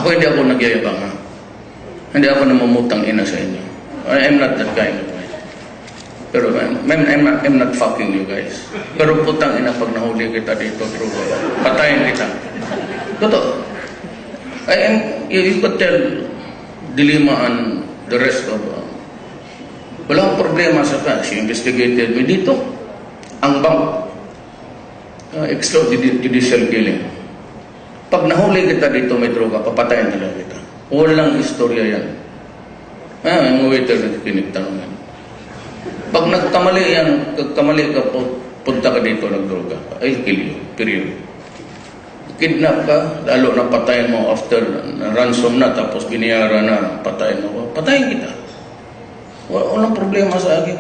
Ako hindi ako nagyayabang, ha? Hindi ako namumutang ina sa inyo. I'm not that kind of guy. Pero I'm not fucking you guys. Pero putang ina, pag nahuli kita dito, patayin kita. Totoo. You could tell Dilima and the rest of... wala akong problema sa she investigated me dito. Ang bank. Extrajudicial killing. Pag nahuli kita dito, may droga, papatayin talaga kita. Walang istorya yan. Yung waiter na tinigtanong yan. Pag nagkamali yan, nagkamali ka, punta ka dito, nagdroga, I'll kill you, period. Kidnap ka, lalo na patayin mo after ransom na, tapos binayaran na, patayin mo, patayin kita. Walang problema sa akin.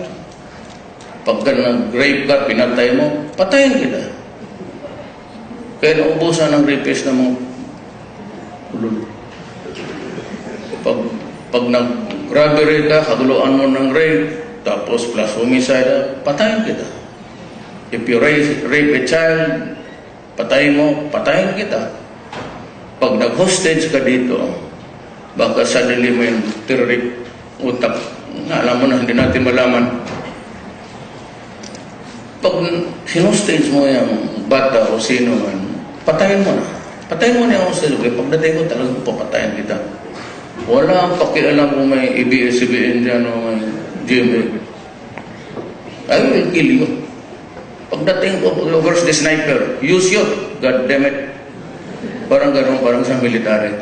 Pagka nag-rape ka, pinatay mo, patayin kita. Kaya naubusan ng rapist na mga ulol. Pag nag-robbery ka, kaguluan mo ng rape, tapos plus homicide, patayin kita. If you rape a child, patayin mo, patayin kita. Pag nag-hostage ka dito, baka suddenly may terrorist utak, alam mo na, hindi natin malaman. Pag sinustage mo yung bata o sino man, patayin mo na. Patayin mo na yung hostage. Pagdating ko, talagang papatayin kita. Wala ang pakialam kung may ABS-CBN dyan o may GMA. I will kill you. Pagdating ko, where's the sniper? Use yun. God damn it. Parang gano'n, parang sa military.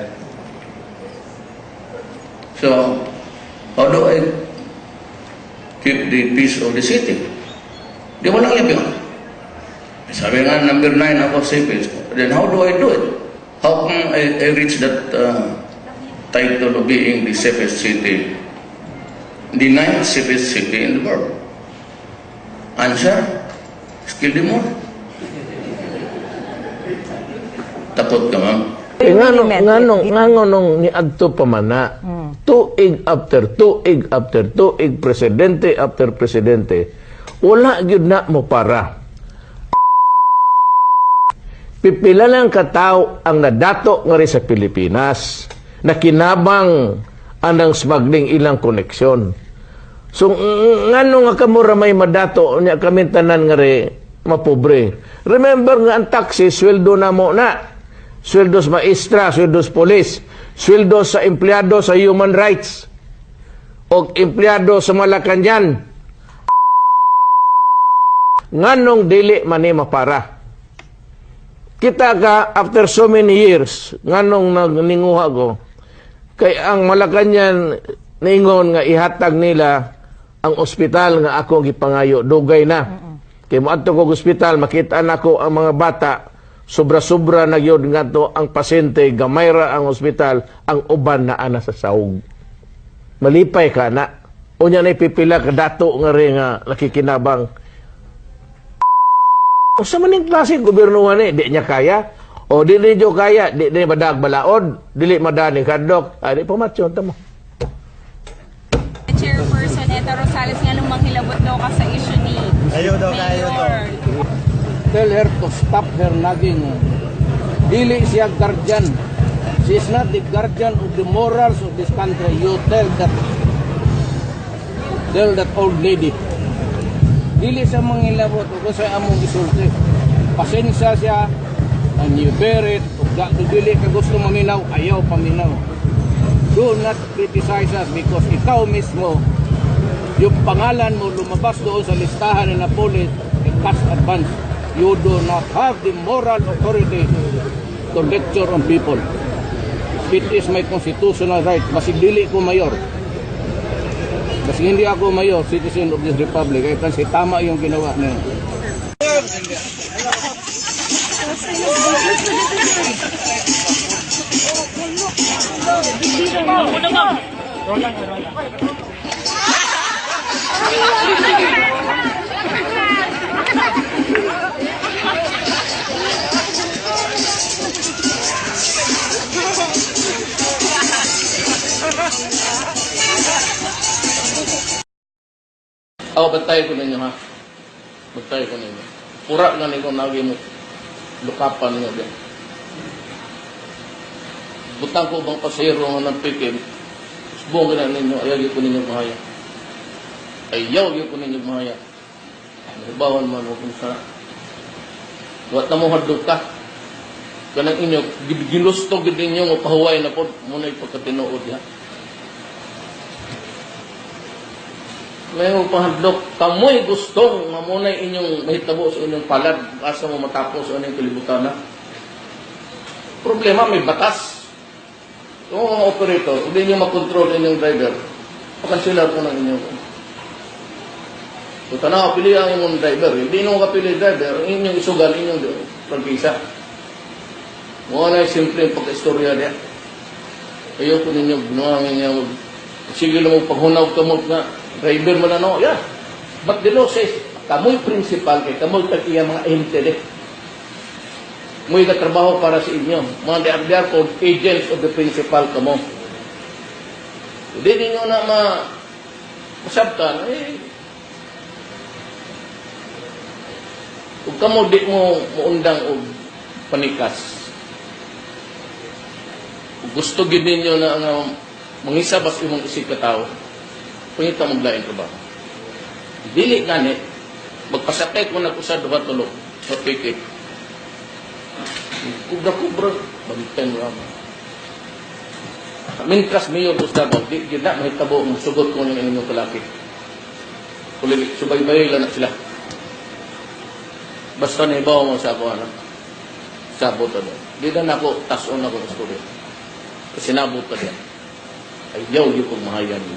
So, how do I keep the peace of the city? Di walang yabihan. Sabi nga, number 9 ako safest. Then how do I do it? How can I reach that title of being the safest city? The 9th safest city in the world. Answer? Skill di mo. Takot ka, ma'am? Nga nung ni Adto Pamana, tuig after tuig, presidente after presidente, wala gyud na mo para. Pipila lang katao ang nadato nga rin sa Pilipinas, na kinabang anang smuggling ilang koneksyon. So, ngano nga kamura may madato niya kami tanan nga rin mapobre. Remember nga ang taxi, sweldo na mo na. Sweldo sa maestra, sweldo sa polis, sweldo sa empleyado sa human rights, o empleyado sa Malacanang. Nganong dili man ni mapara. Kita ka, after so many years, nganong nagninguha ko, kay ang Malacanang ningon nga ihatag nila ang ospital nga ako gipangayo, dugay na. Kay moadto ko ospital, makita nako ang mga bata, sobra-sobra na yun nga to ang pasyente, gamay ra ang ospital, ang uban na ana sa sahog. Malipay ka na. Unya na ipipila ka dato nga rin nga nakikinabang. O sa maning klaseng gobernuhan di niya kaya? O di niyo kaya? Di niya madag balaod? Dili madaning kadlok? Di pumatyon mo. Chairperson Eta Rosales nga nung manghilabot daw ka sa issue ni Mayor. Tell her to stop her nagging. Dili siya guardian. She is not the guardian of the morals of this country. You tell that old lady. Dili siya manghilabot o kung siya among isulti. Pasensya siya and you bear it. Kung dili ka gusto maminaw, ayaw paminaw. Do not criticize us because ikaw mismo, yung pangalan mo lumabas doon sa listahan na police in cash advance. You do not have the moral authority to lecture on people. It is my constitutional right. Basig dili ko mayor. Basig hindi ako mayor, citizen of this republic. Kaya kasi tama yung ginawa niya. Bantay ko ninyo, ha? Bantay ko ninyo. Pura na ninyo naging mo lukapan ninyo. butang ko bang pasero nga ng pikim, subong ka na ninyo, ayaw yun ko ninyo mahaya. Ayaw yun ko ninyo mahaya. Nabawan man mo kung sa wat na mo hadlok ka. Kanang inyo, ginusto gid ninyo mo pahuway na po, muna ipagkatinuod ha. Ngayon pahadlok, kamoy gusto nga muna inyong mahitabo sa inyong palad, asa mo matapos sa inyong kalibutan na. Problema, may batas. Kung mga operator, hindi nyo makontrol inyong driver, pakansilar po ng inyong. So, tanaw, pili ang inyong driver. Hindi nyo kapili driver, inyong isugal, inyong pagpisa. Mga na yung simple yung pagka-istorya niya. Ayaw ko ninyo, ginawa ng inyong, sige lang mo paghunaw kamot nga, driver mo na no, yeah. But the law says, kamoy principal kay kamoy tagiya mga entity. Muy katrabaho para sa inyo. Mga they are called agents of the principal kamo. Hindi ninyo na masabtan, kung kamo di mo muundang o panikas. Kung gusto gid ninyo na mangisabas imong isip ka tao, pangita mong lain ka ba? Dili ganit, magpasakit mo na ko sa duha tulog, sa pikit. Kubra-kubra, balitan mo naman. Mintras mayor Gustavo, di na mahitabo ang sugot ko ng inyong kalaki. Kulit, subay-bayay lang na sila. Basta naibaw mo sa ako, sabot na doon. Di na ako, tason ako ng story. Kasi nabot na diyan. Ayaw yung kong mahayan mo.